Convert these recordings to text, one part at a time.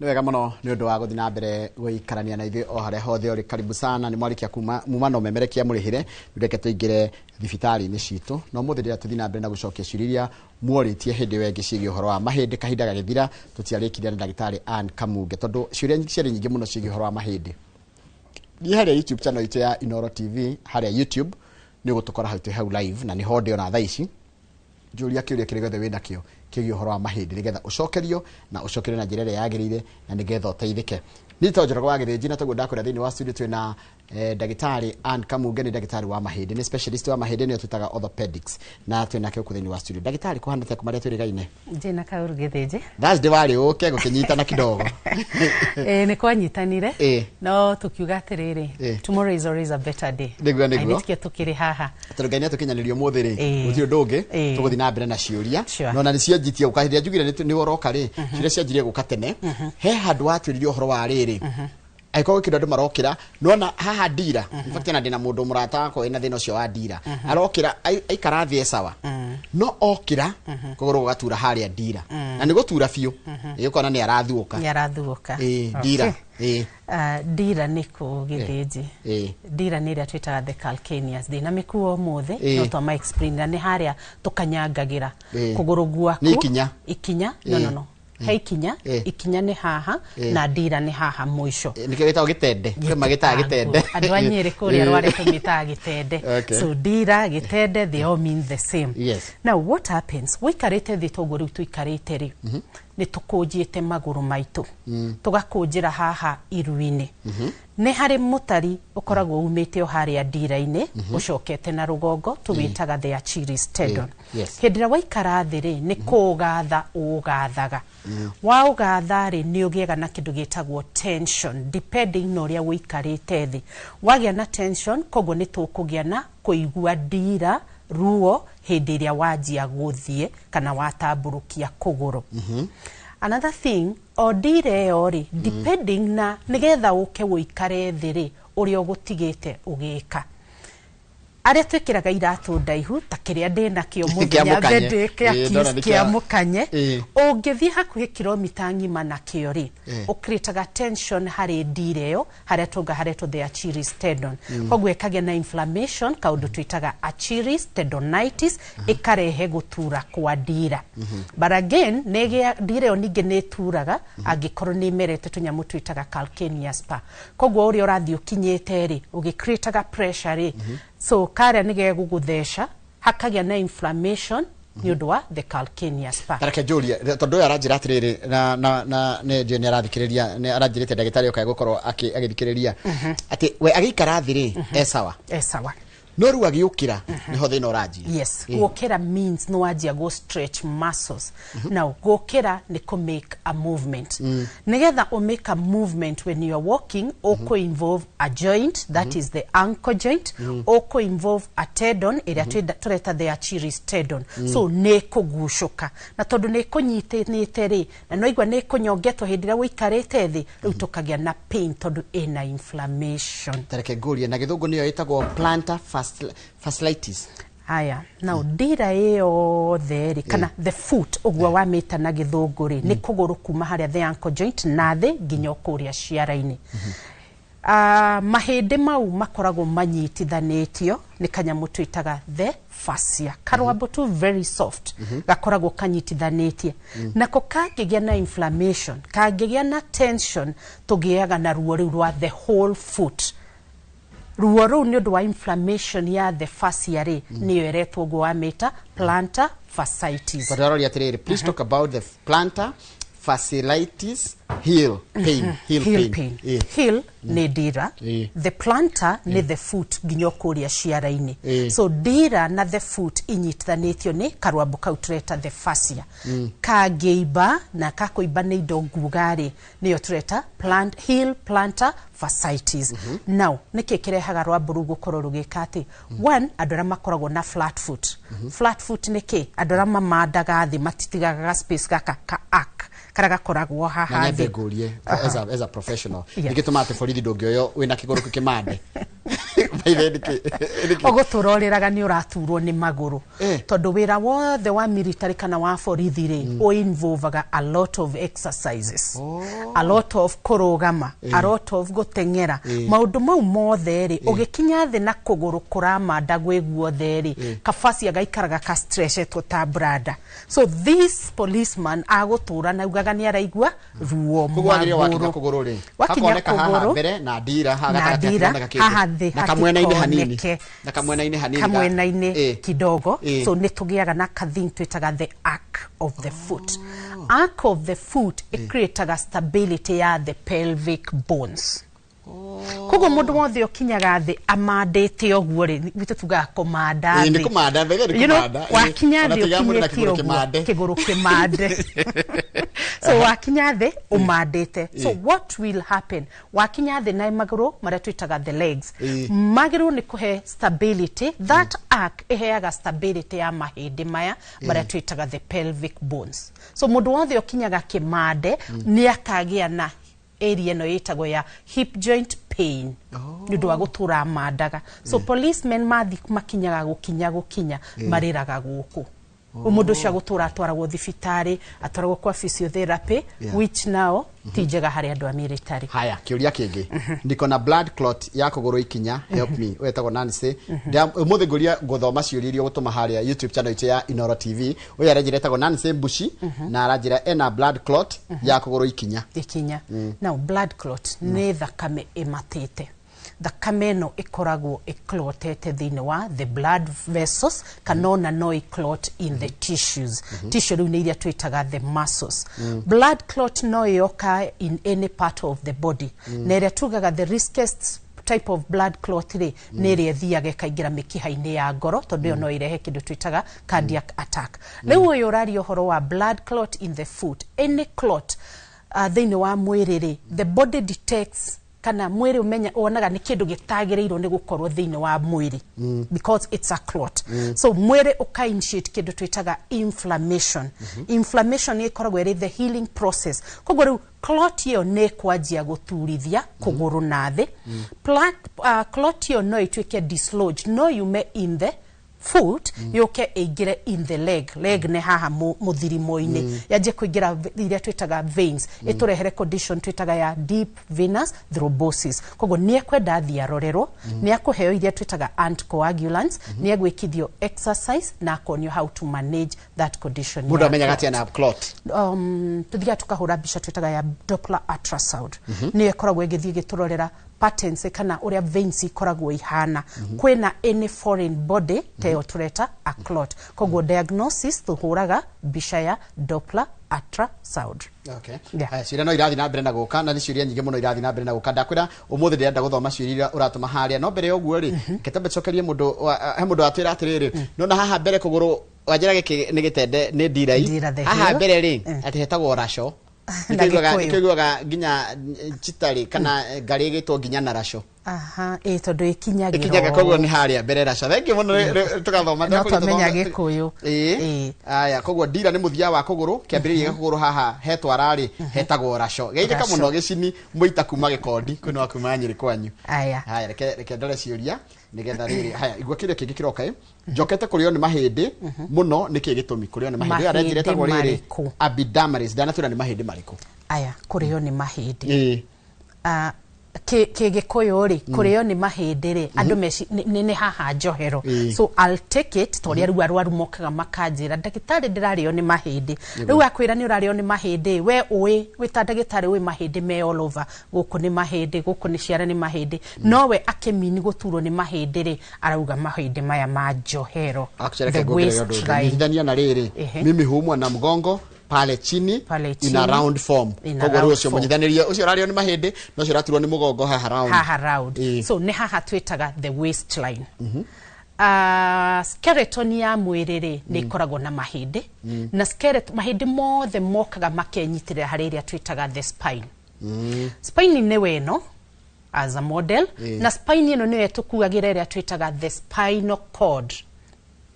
Nĩ wega mũno nĩ ũndũ wa gũthiĩ na mbere gũikarania na ithuĩ o harĩa hothe ũrĩ. Karibu sana. Nĩ mwarĩkia kuma muma no memerekia mũrĩhĩre. Reke tũingĩre thibitarĩ-inĩ citũ na ũmũthĩ rĩrĩa tũthiĩ na mbere na gũcokia ciũria iria muorĩtie hĩndĩ ĩyo ĩngĩ ciĩgiĩ ũhoro wa mahĩndĩ. Kahinda gagĩthira tũtiarĩkirie na ndagĩtarĩ Ann Kamunge tondũ ciũria ciarĩ nyingĩ mũno ciĩgiĩ ũhoro wa mahĩndĩ. Thiĩ harĩa YouTube channel itũ ya Inoro TV, harĩa YouTube nĩ ũgũtũkora hau, twĩ hau live na nĩho ndĩ ona thaa ici. Njũria kĩũria kĩrĩa gĩothe wĩ nakĩo kĩgiĩ ũhoro wa mahĩndĩ nĩgetha ũcokerio na ũcokerio na njĩra ĩrĩa yagĩrĩire na nĩgetha ũteithĩke. Niĩ to Njoroge wa Gĩthĩnji na toguo ndakwĩra thĩinĩ wa studio twĩna ndagĩtarĩ Ann Kamunge. Nĩ ndagĩtarĩ wa mahĩndĩ, nĩ specialist wa mahĩndĩ, nĩyo twĩtaga orthopedics, na twĩnake gũkũ thĩinĩ wa studio. Ndagĩtarĩ, kũhana atĩa kuma rĩrĩa twĩrĩgaine? Ndĩna kaũru, Gĩthĩnji. Thursday warĩ ũke gũkĩnyitana kidogo. Ĩĩ, nĩ kwanyitanire no tũkiuga atĩrĩrĩ, tomorrow is always a better day. Nĩguo. Na nĩkĩo tũkĩrĩ haha. Tondũ Ngai nĩatũkinyanĩria ũmũthĩ rĩ, gũtirĩ ũndũ ũngĩ tũgũthiĩ na mbere na ciũria. No na nĩcianjitie gũka hĩndĩ ĩrĩa njugire nĩ ũroka rĩ, ciũria cianjirie gũka tene. He handũ watwĩrire ũhoro wa rĩrĩ, angĩkorwo gwĩ kĩndũ andũ marokĩra nona haha ndira. In fact, ona ndĩna mũndũ mũrata wakwa wĩna thĩna ũcio wa ndira, arokĩra aikara thĩ e sawa, no okĩra kũgũrũ gũgatura harĩa ndira na nĩ gũtura biũ, ĩgũkona nĩ arathuũka. Nĩ arathuũka. Ĩĩ, ndira. Ĩĩ. Ah, ndira nĩ kũ, Gĩthĩnji? Ndira nĩ ĩrĩa twĩtaga the calcaneus. Ndĩna mĩkuo ũmũthĩ no twama explain na nĩ harĩa tũkanyangagĩra kũgũrũ gwaku. Nĩ ikinya. Ikinya, no, no, no, he ikinya. Ikinya nĩ haha na ndira nĩ haha mũico. Nĩkĩo gĩtagwo gĩtende, kwĩ magĩtaga gĩtende. Andũ a Nyĩrĩ kũrĩa Rware tũmĩtaga gĩtende. So ndira, gĩtende, they all mean the same. Now what happens, wĩikarĩte thĩ toguo rĩu tũikarĩte rĩ, nĩ tũkũnjĩte magũrũ maitũ, tũgakũnjĩra haha iru-inĩ. Nĩ harĩ mũtari ũkoragwo umĩte o harĩa ndira-inĩ ũcokete na rũgongo, tũwĩtaga the Achilles tendon. Hĩndĩ ĩrĩa waikara thĩ rĩ, nĩ kũũgatha ũũgathaga. Waũgatha rĩ, nĩ ũgĩaga na kĩndũ gĩtagwo tension depending na ũrĩa ũikarĩte thĩ. Wagĩa na tension, koguo nĩ tũkũgĩa na kũigua ndira ruo hĩndĩ ĩrĩa wanjia gũthiĩ kana watambũrũkia kũgũrũ. Another thing, o ndira ĩyo rĩ, depending na nĩgetha ũke ũikare thĩ rĩ, ũrĩa ũgũtigĩte ũgĩka, arĩa twĩkĩraga iratũ ndaihu ta kĩrĩa ndĩ nakĩo Kĩa mũthenya mũkanye. mbere kĩa Ĩĩ, ndona nĩ kĩa mũkanye, ũngĩthiĩ hakuhĩ kilomita ng'ima nakĩo rĩ, ũcreataga tension harĩ ndira ĩyo harĩa tũnga haretwo the Achilles tendon, koguo ĩkagĩa na inflammation, kaũndũ twĩtaga Achilles tendonitis, ĩkarehe gũtura kwa ndira. But again, ndira ĩyo ningĩ nĩ ĩturaga angĩkorwo nĩ ĩmerete tũnyamũ twĩtaga calcaneus spur. Koguo ũrĩa ũrathiĩ ũkinyĩte rĩ, ũgĩcreataga pressure rĩ, so karĩa nĩ gegũgũtheca hakagĩa na inflammation nĩ ũndũ wa the calcaneus spur. Tareke njũrie tondũ ũyũ aranjĩra atĩrĩrĩ na nĩ njũĩ nĩ arathikĩrĩria, nĩ aranjĩrĩte ndagĩtarĩ oka gũkorwo agĩthikĩrĩria atĩ we agĩikara thĩ rĩ e sawa. E sawa. No rĩu agĩũkĩra nĩho thĩna ũranjia. Yes, gũkĩra means nĩ wanjia go stretch muscles. Now gũkĩra nĩ kũ make a movement. Nĩgetha ũ make a movement when you are walking, ũkũ involve a joint, that is the ankle joint, ũkũ involve a tendon ĩrĩa tũreta the Achilles tendon. So nĩ kũgucũka, na tondũ nĩ kũnyitĩnĩte rĩ, na no igua nĩ kũnyongetwo hĩndĩ ĩrĩa ũikarĩte thĩ, rĩu tũkagĩa na pain tondũ ĩna inflammation. Tareke ngũrie, na gĩthũngũ nĩyo ĩtagwo plantar fasciitis? Haya, now ndira ĩyothe rĩ, kana the foot ũguo wamĩta na gĩthũngũ rĩ, nĩ kũgũrũ kuma harĩa the ankle joint na thĩ nginya o kũrĩa ciara-inĩ. Mahĩndĩ mau makoragwo manyitithanĩtio nĩ kanyamũ twĩtaga the fascia, karwambo tu very soft gakoragwo kanyitithanĩtie. Nako kangĩgĩa na inflammation, kangĩgĩa na tension, tũgĩaga na ruo rĩu rwa the whole foot. Ruo rũu nĩ ũndũ wa inflammation ya the fascia rĩ, nĩyo ĩretwo ũguo wamĩta plantar fasciitis. Tondũ aroria atĩrĩrĩ, "Please talk about the plantar fasciitis heel pain." Heel, heel pain. Pain. Heel nĩ ndira. The plantar nĩ the foot nginya o kũrĩa ciara-inĩ. So ndira na the foot inyitithanĩtio nĩ karwambo kau tũreta the fascia. Kangĩimba na kakũimba nĩ indo nguga rĩ, nĩyo tũreta heel plantar fasciitis. Now nĩkĩ kĩrehaga rwambo rũu gũkorwo rũgĩka atĩ? One, andũ arĩa makoragwo na flat foot. Flat foot nĩ kĩ? Andũ arĩa mamandaga thĩ, matitigaga ga space gaka ka arc karĩa gakoragwo Na haha nyambe thĩ. ngũrie as a professional, nĩkĩ tũmaga atĩ borithi ndũngĩoywo wĩna kĩgũrũ kĩmande? Maithe nĩkĩ? Nĩkĩ? Ũgũtũra ũrĩraga nĩ ũraturwo nĩ magũrũ, tondũ wĩra wothe wa military kana wa borithi rĩ, ũinvolvaga a lot of exercises, a lot of kũrũgama, a lot of gũteng'era. Maũndũ mau mothe rĩ, ũgĩkinya thĩ na kũgũrũ kũramanda gwĩ guothe rĩ, kabacia gaikaraga ka stretchetwo ta brada. So this policeman agũtũra na augaga nĩ araigua ruo Koguo wagĩrĩire wakinya magũrũ. kũgũrũ rĩ, Wakinya hakoneka haha kũgũrũ, mbere na ndira haha na gatagatĩ ndira, hationeka kĩndũ. haha thĩ Na kamwena-inĩ hanini. hatikoneke. Na kamwena-inĩ hanini Kamwena-inĩ kidogo. So nĩ tũgĩaga na kathing twĩtaga the arc of the foot. Arc of the foot ĩcreataga stability ya the pelvic bones. Koguo mũndũ wothe ũkinyaga thĩ amandĩte ũguo rĩ, gwitũ tugaga kũmanda Ĩĩ, nĩ thĩ. kũmanda, mbere nĩ You know, kũmanda. Ĩĩ. wakinya Ona thĩ tiga mũndũ na ũkinyĩte kĩgũrũ ũguo kĩmande. kĩgũrũ kĩmande. So wakinya thĩ ũmandĩte, so what will happen wakinya thĩ na magũrũ marĩa twĩtaga the legs, magĩrĩirwo nĩ kũhe stability. That arc ĩheaga stability ya mahĩndĩ maya marĩa twĩtaga the pelvic bones. So mũndũ wothe ũkinyaga kĩmande nĩ akagĩa na area ĩno ĩtagwo ya hip joint pain nĩ ũndũ wa gũtũra mandaga. So policemen mathi makinyaga gũkinya gũkinya marĩraga gũkũ. Mũndũ ũcio agũtũra atwaragwo thibitarĩ, atwaragwo kwa physiotherapy, which now ti njega harĩ andũ a military. Haya, kiuria kingi: niko na blood clot ya kũgũrũ ikinya, help me. Wetagwo Nancy. Ũmũthĩ ngũria ngũthoma ciũria iria ũgũtũma harĩa YouTube channel itũ ya Inoro TV. Ũyũ aranjĩra etagwo Nancy Mbushi na aranjĩra ena blood clot ya kũgũrũ ikinya. Ikinya. Now, blood clot nĩ thakame ĩmatĩte. Thakame ĩno ĩkoragwo ĩclotete thĩinĩ wa the blood vessels, kana ona no ĩclot in the tissues. Tissue rĩu nĩ iria twĩtaga the muscles. Blood clot no ĩoka in any part of the body, na ĩrĩa tugaga the riskiest type of blood clot rĩ, nĩ ĩrĩa ĩthiaga ĩkaingĩra mĩkiha-inĩ ya ngoro, tondũ ĩyo no ĩrehe kĩndũ twĩtaga cardiac attack. Rĩu ũyũ ũraria ũhoro wa blood clot in the foot. Any clot thĩinĩ wa mwĩrĩ rĩ, the body detects, kana mwĩrĩ ũmenya wonaga nĩ kĩndũ gĩtagĩrĩirwo nĩ gũkorwo thĩinĩ wa mwĩrĩ because it's a clot. So mwĩrĩ ũka initiate kĩndũ twĩtaga inflammation. Inflammation nĩ ĩkoragwo ĩrĩ the healing process. Koguo rĩu clot ĩyo nĩ ĩkwanjia gũturithia kũgũrũ na thĩ. Clot ĩyo no ĩtuĩke dislodged, no yume in the foot, yũke ĩingĩre in the leg. Leg nĩ haha mũthirimo-inĩ, yanjie kũingĩra iria twĩtaga veins, ĩtũrehere condition twĩtaga ya deep venous thrombosis. Koguo nĩ ekwenda athiĩ arorerwo, nĩ akũheo iria twĩtaga anticoagulants, nĩ egwĩkithio exercise na akonio how to manage that condition Mũndũ ya amenyaga clot. atĩa na clot? Tuthiaga tukahũra mbica twĩtaga ya Doppler ultrasound. Nĩyo ĩkoragwo ĩgĩthiĩ ĩgĩtũrorera patterns kana ũrĩa veins ikoragwo ihana, kwĩna any foreign body ta ĩyo tũreta a clot. Koguo diagnosis tũhũraga mbica ya Doppler ultrasound. Okay. Yeah. Haya, ciũria no irathiĩ na mbere na gũka, na nĩ ciũria nyingĩ mũno irathiĩ na mbere na gũka. Ndakwĩra ũmũthĩ ndĩrenda gũthoma ciũria iria ũratũma harĩa, no mbere ya ũguo rĩ, reke twambe tũcokerie mũndũ he mũndũ watwĩra atĩrĩrĩ, nona haha mbere kũgũrũ wanjĩra gĩkĩ nĩ gĩtende nĩ ndirai. Ndira, the Haha heel. mbere rĩ, atĩ hetagwo raco. Na Gĩkũyũ. Nĩkĩiguaga nginya chitarĩ kana ngarĩ ĩgĩtwo nginya na raco. Aha, ĩ tondũ ĩkinyagĩra Ĩkinyaga ũũ. Koguo nĩ harĩa mbere raco. Thengiũ mũno tũgathoma. No twamenya Gĩkũyũ. Ĩĩ. Ĩĩ. Aya, koguo ndira nĩ mũthia wa kũgũrũ, kĩambĩrĩria gĩa kũgũrũ haha hetwara rĩ, hetagwo raco. Geithĩka Raco. mũno gĩcini mũita kuma Gĩkondi, kwĩ wa kuma Nyĩrĩ kwanyu. Aya. Haya, reke ndore ciũria nĩgetha rĩrĩ. Haya, igua kĩrĩa kĩngĩ kĩroka ĩ. Njokete kũrĩo nĩ mahĩndĩ mũno, nĩkĩ gĩtũmi kũrĩo nĩ mahĩndĩ? Ũyũ arenjĩra ĩtagwo Mahĩndĩ rĩrĩ marĩkũ? Abidamaris, ndanatwĩra nĩ mahĩndĩ marĩkũ. Aya, kũrĩo nĩ mahĩndĩ. Ĩĩ. Ah, kĩgĩkũyũ rĩ, kũrĩo nĩ mahĩndĩ rĩ, andũ meci nĩ haha njohero. So I'll take it ta ũrĩa rĩu arwaru mokaga makanjĩra, "Ndagĩtarĩ, ndĩrarĩo nĩ mahĩndĩ." Rĩu akwĩra nĩ ũrarĩo nĩ mahĩndĩ, we ũĩ wĩ ta ndagĩtarĩ ũĩ mahĩndĩ me all over. Gũkũ nĩ mahĩndĩ, gũkũ nĩ ciara nĩ mahĩndĩ, nowe akĩmini gũturwo nĩ mahĩndĩ rĩ, arauga mahĩndĩ maya ma njohero, Actually, the reke nguongerere ũndũ ũngĩ. waistline. Nyitithania na rĩrĩ, mimi huumwa na mgongo pale chini, Pale in a chini. round form. In a Koguo rĩu round ũcio form. mũnyithanĩrie ũcio ũrarĩo nĩ mahĩndĩ na ũcio ũraturwo nĩ mũgongo haha round. Haha round. So nĩ haha twĩtaga the waistline. Skeleton ya mwĩrĩ rĩ, nĩ ĩkoragwo na mahĩndĩ, na skeleton, mahĩndĩ mothe mokaga makenyitĩrĩra harĩ ĩrĩa twĩtaga the spine. Spine nĩ ĩno as a model, na spine ĩno nĩyo ĩtũkuagĩra ĩrĩa twĩtaga the spinal cord.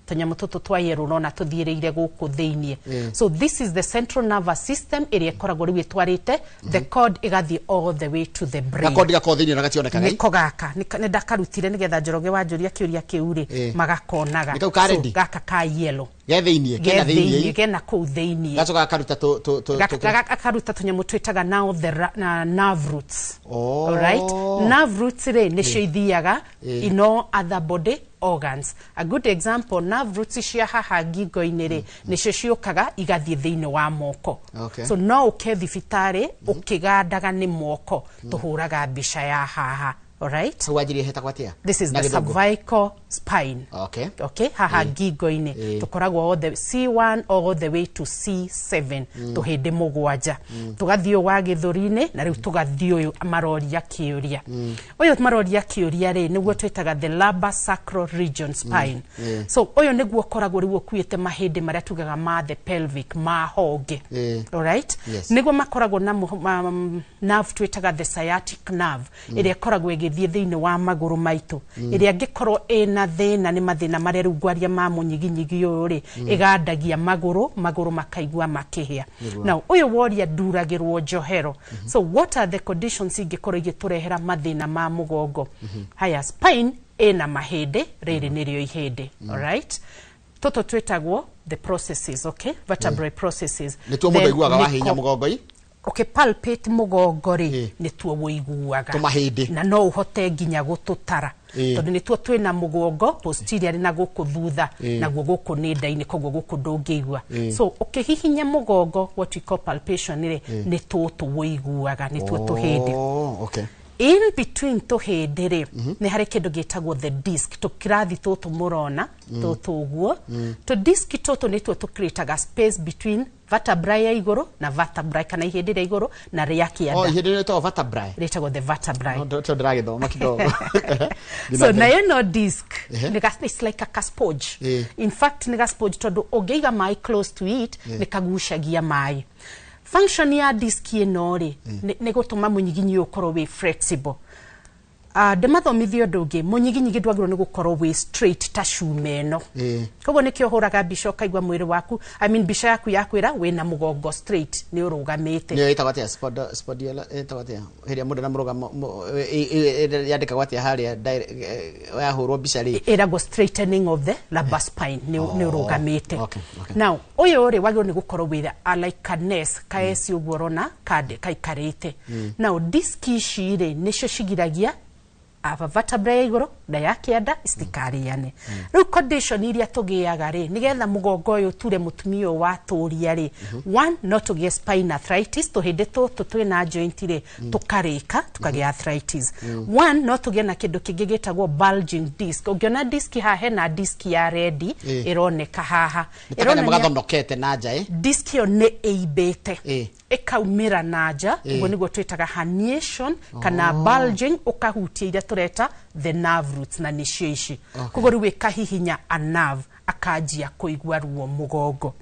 Tũnyamũ tũtũ twa yellow ũrona tũthiĩrĩire gũkũ thĩiniĩ. So this is the central nervous system ĩrĩa ĩkoragwo rĩu ĩtwarĩte the cord ĩgathiĩ all the way to the brain. Gakondi gakorwo thĩinĩ na gationekaga. Nĩko gaka nĩ ndakarutire nĩgetha Njoroge wanjũria kĩũria kĩu rĩ, magakonaga. Nĩ kau ka So, red? gaka ka yellow ge thĩiniĩ, ge kena thĩiniĩ, thĩiniĩ, gena kũu thĩiniĩ. Gacoka gakaruta tũ tũ tũ Akaruta tũnyamũ twĩtaga now the nerve roots. Oh. Alright? Nerve roots rĩ, nĩcio ithiaga in all other body organs. A good example, nerve roots cia haha ngingo-inĩ rĩ, nĩcio ciũkaga igathiĩ thĩinĩ wa moko. So no ũke thibitarĩ ũkĩgandaga nĩ moko, tũhũraga mbica ya haha. Alright? Hau wanjirie hetagwo atĩa? This is Na the Gĩthũngũ? cervical spine. Okay, haha ngingo-inĩ tũkoragwo all the C1 all the way to C7, tũhĩndĩ 7. Tũgathiĩ ũyũ wa gĩthũri-inĩ, na rĩu tũgathiĩ ũyũ maroria kĩũria. Ũyũ maroria kĩũria rĩ, nĩguo twĩtaga the lumbar sacral region spine. So ũyũ nĩguo ũkoragwo rĩu ũkuĩte mahĩndĩ marĩa tugaga ma the pelvic, ma honge. Alright? Yes. Nĩguo makoragwo na nerve twĩtaga the sciatic nerve, ĩrĩa ĩkoragwo ĩgĩthiĩ thĩinĩ wa magũrũ maitũ, ĩrĩa angĩkorwo ĩna thĩna nĩ mathĩna marĩa rĩu ngwaria ma mũnyiginyigi ũyũ rĩ, ĩgandagia magũrũ, magũrũ makaigua makĩhĩa. Now ũyũ woria nduragĩrwo njohero. So what are the conditions ingĩkorwo igĩtũrehera mathĩna ma mũgongo? Haya, spine ĩna mahĩndĩ, rĩrĩ nĩrĩo ihĩndĩ. Alright? Tũtũ twĩtagwo the processes, okay? Vertebrae processes. Nĩtuo mũndũ Then aiguaga wahinya nĩko- mũgongo-i. Ũkĩpalpate mũgongo rĩ, nĩtuo wũiguaga. Tũmahĩndĩ. Na no ũhote nginya gũtũtara. Tondũ nĩtuo twĩna mũgongo posterior na gũkũ thutha, naguo gũkũ nĩ nda-inĩ, koguo gũkũ ndũngĩigua. So ũkĩhihinya mũgongo, what we call palpation rĩ, nĩ tũtũ wũiguaga, nĩtuo tũhĩndĩ. Oh, okay. In between tũhĩndĩ rĩ, nĩ harĩ kĩndũ gĩtagwo the disc. Tũkirathi tũtũ mũrona tũtũ ũguo, tũ disc tũtũ nĩtuo tũcreataga space between vertebrae ya igũrũ na vertebrae, kana ihĩndĩ rĩa igũrũ na rĩa Oh, kĩanda. ihĩndĩ rĩtagwo vertebrae. Rĩtagwo the vertebrae. No, ndĩragĩthoma kidogo. So nayo no disc it's like a sponge. In fact nĩ ga sponge, tondũ ũngĩiga maĩ close to it, nĩ kagucagia maĩ. Function ya disc ĩno rĩ, nĩ gũtũma mũnyiginyi ũyũ ũkorwo wĩ flexible. Ndĩmathomithie ũndũ ũngĩ, mũnyiginyigi ndwagĩrĩirwo nĩ gũkorwo wĩ straight ta cuma ĩno. Koguo nĩkĩo ũhũraga mbica ũkaigua mwĩrĩ waku, I mean mbica yaku yakwĩra wĩna mũgongo straight, nĩ ũrũgamĩte. Nĩyo ĩtagwo atĩa? Spondiola ĩtagwo atĩa? Hĩrĩa mũndũ na mũrũgamo yandĩkagwo atĩa harĩa yahũrwo mbica rĩ? Ĩragwo straightening of the lumbar spine, nĩ ũrũgamĩte. Okay. Now ũyũ rĩ, wagĩrĩirwo nĩ gũkorwo wĩ like ka nest ka S ũguo ũrona kaikarĩte. Now disc ici rĩ, nĩcio cigiragia aba vertebrae ya igũrũ na ya kĩanda citikarĩane. Rĩu condition iria tũgĩaga rĩ, nĩgetha mũgongo ũyũ ũture mũtumia ũyũ watũria rĩ, one, no tũgĩe spine arthritis, tũhĩndĩ tũtũ twĩna joint rĩ, tũkarĩka tũkagĩa arthritis. One, no tũgĩe na kĩndũ kĩngĩ gĩtagwo bulging disc. Ũngĩona disc haha, hena disc ya red ĩroneka haha. Nĩ ta kanyamũ Ĩronania gathonokete na nja ĩ. Disc ĩyo nĩ ĩimbĩte, ĩkaumĩra na nja. Ũguo nĩguo twĩtaga herniation kana bulging, ũkahutia iria tũreta the nerve roots, na nĩcio ici. Koguo rĩu ĩkahihinya a nerve, akanjia kũigua ruo mũgongo.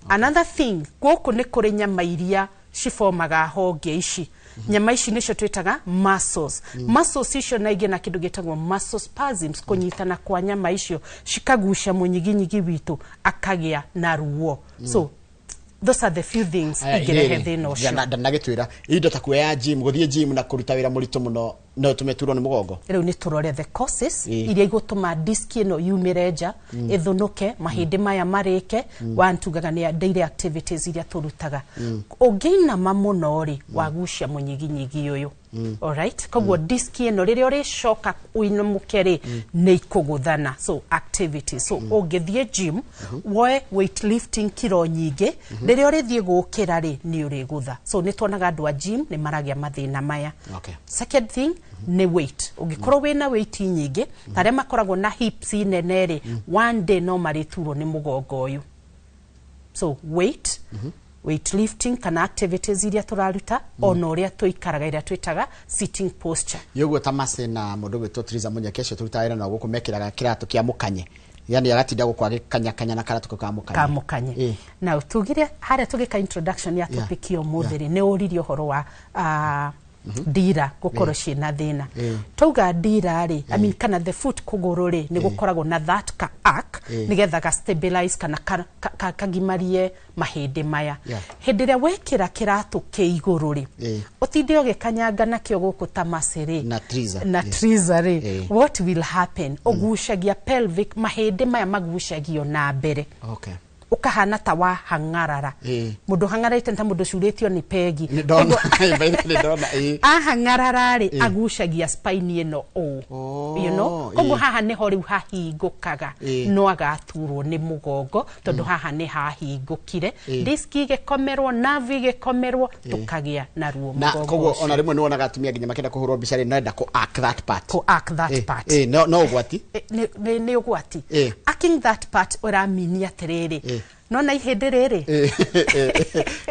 Another thing, gũkũ nĩ kũrĩ nyama iria cibomaga honge ici. Nyama ici nĩcio twĩtaga muscles. Muscles icio na ingĩ na kĩndũ gĩtagwo muscle spasms, kũnyitana kwa nyama icio cikagucia mũnyiginyigi witũ, akagĩa na ruo. So those are the few things Aya, ingĩrehe rĩrĩ, thĩna ũcio. Ndanagĩtwĩra indo ta kuoya gym, gũthiĩ gym na kũruta wĩra mũritũ mũno no ĩtũme turwo nĩ mũgongo. Rĩu nĩ tũrore the causes iria igũtũma disc ĩno yumĩre nja, ĩthũnũke, mahĩndĩ maya marĩke. One, tugaga nĩ daily activities iria tũrutaga. Ũngĩinama mũno rĩ, wagucia mũnyiginyigi ũyũ. Alright, koguo disc ĩno rĩrĩa ũrĩcoka ũinũmũke rĩ, nĩ ikũgũthana. So activities, so ũngĩthiĩ gym woe weight lifting kiro nyingĩ, rĩrĩa ũrĩthiĩ gũkĩra rĩ, nĩ ũrĩgũtha. So nĩ tuonaga andũ a gym nĩ maragĩa mathĩna maya. Second thing nĩ weight. Ũngĩkorwo wĩna weight nyingĩ, ta arĩa makoragwo na hips nene rĩ, one day no marĩturwo nĩ mũgongo ũyũ. So weight lifting kana activities iria tũraruta, ona ũrĩa tũikaraga, iria twĩtaga sitting posture. Yoguo ta Mercy na mũndũ gwĩtwo Triza Munyeke, acio tũrutaga wĩra nao gũkũ, mekĩraga kĩratũ kĩa mũkanye, yani agatinda gũkũ agĩkanyakanya na karatũ kau ka mũkanye. Kamũkanye. Na tugire harĩa tũgĩka introduction ya topic ya ũmũthĩ rĩ, nĩ ũririe ũhoro wa Ndira gũkorwo ciĩna thĩna. Tauga ndira rĩ, I mean, kana the foot, kũgũrũ rĩ, nĩ gũkoragwo na that ka arc nĩgetha ga stabilize kana kagimarie mahĩndĩ maya. Hĩndĩ ĩrĩa wekĩra kĩratũ kĩ igũrũ rĩ, ũtinde ũgĩkanyanga nakĩo gũkũ ta macĩ rĩ, Na triza. Na triza rĩ, what will happen, ũgucagia pelvic, mahĩndĩ maya magucagio na mbere, ũkahana ta wahang'arara. Mũndũ hang'ararĩte nĩ ta mũndũ ũcurĩtio nĩ pegi. Nĩ ndona. Nĩ ndona, ĩĩ. Ahang'arara rĩ, agucagia spine ĩno ũũ, koguo haha nĩho rĩu hahingũkaga, no agaturwo nĩ mũgongo tondũ haha nĩ hahingũkire, disc igĩkomerwo, nerve igĩkomerwo, tũkagĩa na ruo Na mũgongo koguo ũcio. Ona rĩmwe nĩ wonaga atumia nginya makĩenda kũhũrwo mbica rĩ, noenda kũ arc that part. Kũ arc that part. No ũgwati. Nĩ ũgwati. Arcing that part ũramini atĩrĩrĩ, nona ihĩndĩ rĩrĩ.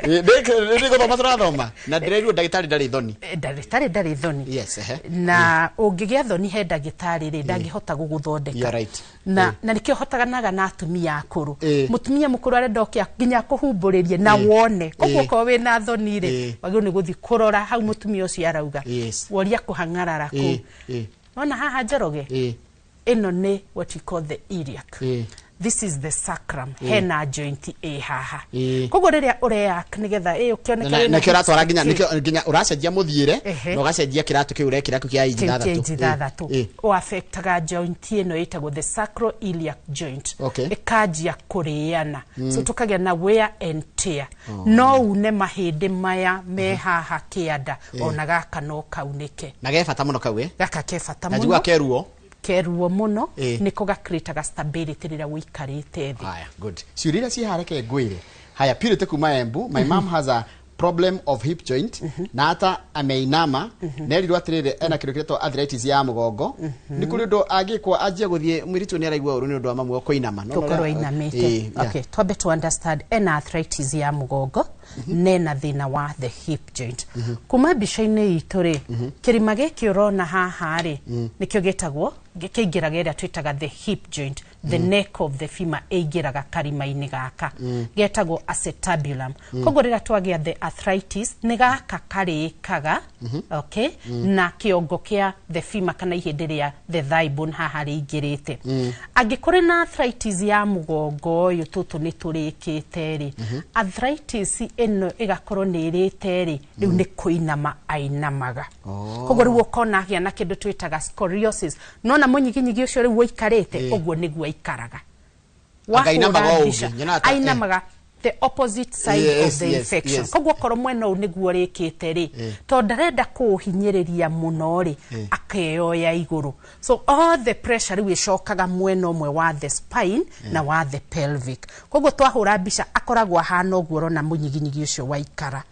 Nĩ gũthoma tũrathoma na ndĩrerirwo ndagĩtarĩ ndarĩ thoni. Ndagĩtarĩ ndarĩ thoni. Yes, ehe. Na ũngĩgĩa thoni he ndagĩtarĩ rĩ, ndangĩhota gũgũthondeka. You're right. Na nĩkĩo hotaganaga na atumia akũrũ. Mũtumia mũkũrũ arenda oke nginya akũhumbũrĩrie na wone. Koguo okorwo wĩna thoni rĩ, wagĩrĩirwo nĩ gũthiĩ kũrora hau mũtumia ũcio arauga. Woria kũhang'arara kũu. Wona haha, Njoroge, ĩno nĩ what you call the iliac. This is the sacrum. Hena joint ĩ haha. Koguo rĩrĩa ũreak nĩgetha ũkĩoneke Na wĩna nĩkĩo ũratwara nginya hips. nĩkĩo nginya ũracenjia mũthiĩre na ũgacenjia kĩratũ kĩu ũrekĩra kĩu kĩa inji kĩu kĩa ithathatũ. inji ithathatũ. Ũaffectaga joint ĩno ĩtagwo the sacroiliac joint. Ĩkanjia kũrĩana, so tũkagĩa na wear and tear. No une mahĩndĩ maya me haha kĩanda, ona gaka no kaunĩke. Na ge bata mũno kau, ĩ. Gaka ke bata Na njigua mũno. keruo. Keruo mũno. Nĩko gacreataga stability rĩrĩa ũikarĩte thĩ. Haya, good. Ciũria iria ciĩ haha reke ngwĩre. Haya, Purity kuma Embu: my mom has a problem of hip joint na hata ameinama, nerirwo atĩrĩrĩ, ena kĩndũ kĩretwo arthritis ya mũgongo. Nĩ kũrĩ ũndũ angĩkwo anjie gũthiĩ? Mũirĩtu nĩ araigua ũru nĩ ũndũ wa mamu wa kũinama. No, no, Gũkorwo ainamĩte. Okay, twambe to understand ena arthritis ya mũgongo nena thĩna wa the hip joint. Kuma mbica-inĩ itũ rĩ, kĩrima gĩkĩ ũrona haha rĩ, nĩkĩo gĩtagwo kĩingĩraga ĩrĩa twĩtaga the hip joint. The neck of the femur ĩingĩraga karima-inĩ gaka getagwo acetabulum. Koguo rĩrĩa twagĩa the arthritis, nĩ gaka karĩkaga, okay, na kĩongo kĩa the femur kana ihĩndĩ rĩa the thigh bone haha rĩingĩrĩte. Angĩkorwo na arthritis ya mũgongo ũyũ, tũtũ nĩ tũrĩkĩte rĩ, arthritis ĩno ĩgakorwo nĩ ĩrĩte rĩ, rĩu nĩ kũinama ainamaga. Koguo rĩu ũkona agĩa na kĩndũ twĩtaga scoliosis. Nona mũnyiginyigi ũcio rĩu ũikarĩte ũguo nĩguo aikaraga. Akainamaga Wahũra o mbica, ũngĩ, nyonaga ainamaga the opposite side of the infection. Koguo okorwo mwena ũyũ nĩguo ũrĩkĩte rĩ, tondũ ndarenda kũũhinyĩrĩria mũno rĩ, akeyoya igũrũ. So all the pressure rĩu ĩcokaga mwena ũmwe wa the spine na wa the pelvic. Koguo twahũra mbica akoragwo ahana ũguo ũrona mũnyiginyigi ũcio waikara.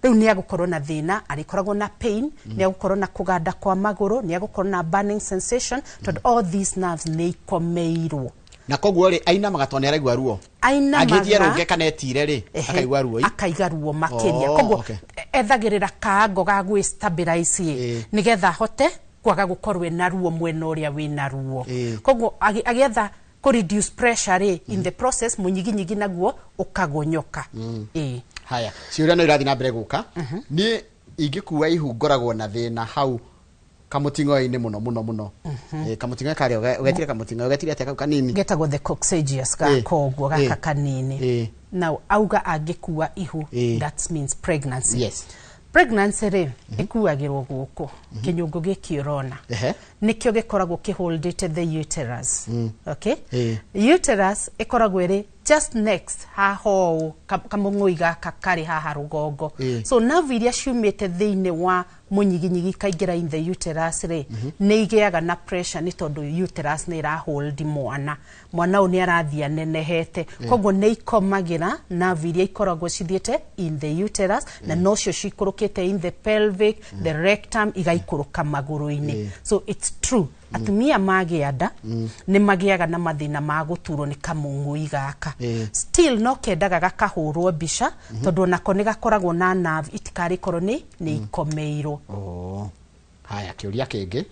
Rĩu nĩ agũkorwo na thĩna, arĩkoragwo na pain, nĩ agũkorwo na kũganda kwa magũrũ, nĩ agũkorwo na burning sensation, tondũ all these nerves nĩ ikomeirwo. Na koguo rĩ, ainamaga tondũ nĩ araigua ruo. Ainamaga. Angĩthiĩ arũnge kana etire rĩ, akaigua ruo. Akaiga ruo makĩria. Oh, koguo ethagĩrĩra kaango ga gwĩ stabilize nĩgetha ahote kwaga gũkorwo ena ruo mwena ũrĩa wĩna ruo. Koguo agĩetha kũ reduce pressure rĩ, in the process mũnyiginyigi naguo ũkagonyoka. Haya, ciũria no irathiĩ na mbere gũka. Niĩ ingĩkua ihu ngoragwo na thĩna hau kamũting'oe-inĩ mũno mũno mũno. Kamũting'oe karĩa ũgetire kamũting'oe, ũgetire atĩa kau kanini? Getagwo the coccygeus gaka ũguo, gaka kanini. Now auga angĩkua ihu, that means pregnancy. Pregnancy rĩ, ĩkuagĩrwo gũkũ kĩnyũngũ gĩkĩ ũrona. Nĩkĩo gĩkoragwo kĩholdĩte the uterus, okay? Uterus ĩkoragwo ĩrĩ just next haha ũũ, kamũng'ũi gaka karĩ haha rũgongo. So nerve iria ciumĩte thĩinĩ wa mũnyiginyigi ikaingĩra in the uterus rĩ, nĩ igĩaga na pressure nĩ tondũ uterus nĩ ĩrahold mwana. Mwana ũyũ nĩ arathiĩ anenehete. Koguo nĩ ikomagĩra nerve iria ikoragwo cithiĩte in the uterus, na nocio cikũrũkĩte in the pelvic, the rectum, igaikũrũka magũrũ-inĩ. So it's true, atumia magĩa nda nĩ magĩaga na mathĩna ma gũturwo nĩ kamũng'ũi gaka. Still no kendaga gakahũrwo mbica, tondũ onako nĩ gakoragwo na nerve itikarĩkorwo nĩ ikomeirwo. Oh. Haya, kĩũria kĩngĩ.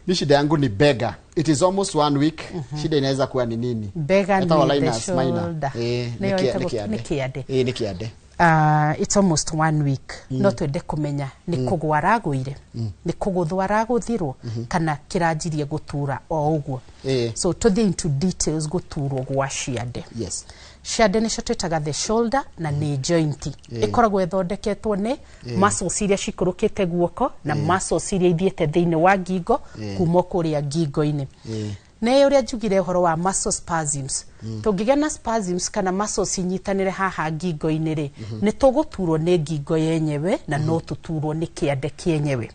Mi shida yangu ni bega. It is almost one week. Shida inaweza kuwa ni nini? Bega Etawa ni the Linus Maina. shoulder. Nĩ Nĩyo nĩ ĩtagwo kĩande. nĩ kĩande. Nĩ kĩande. It's almost one week. No twende kũmenya nĩ kũgwa aragũire, nĩ kũgũthwo aragũthirwo, kana kĩranjirie gũtura o ũguo. So tũthiĩ into details gũturwo gwa ciande. Ciande nĩcio twĩtaga the shoulder, na nĩ joint ĩkoragwo ĩthondeketwo nĩ muscles iria cikũrũkĩte guoko na muscles iria ithiĩte thĩinĩ wa ngingo kuma kũrĩa ngingo-inĩ. Nĩ ũrĩa njugire ũhoro wa muscle spasms. Tũngĩgĩa na spasms kana muscles inyitanĩre haha ngingo-inĩ rĩ, nĩ tũgũturwo nĩ ngingo yenyewe na no tũturwo nĩ kĩande kĩenyewe.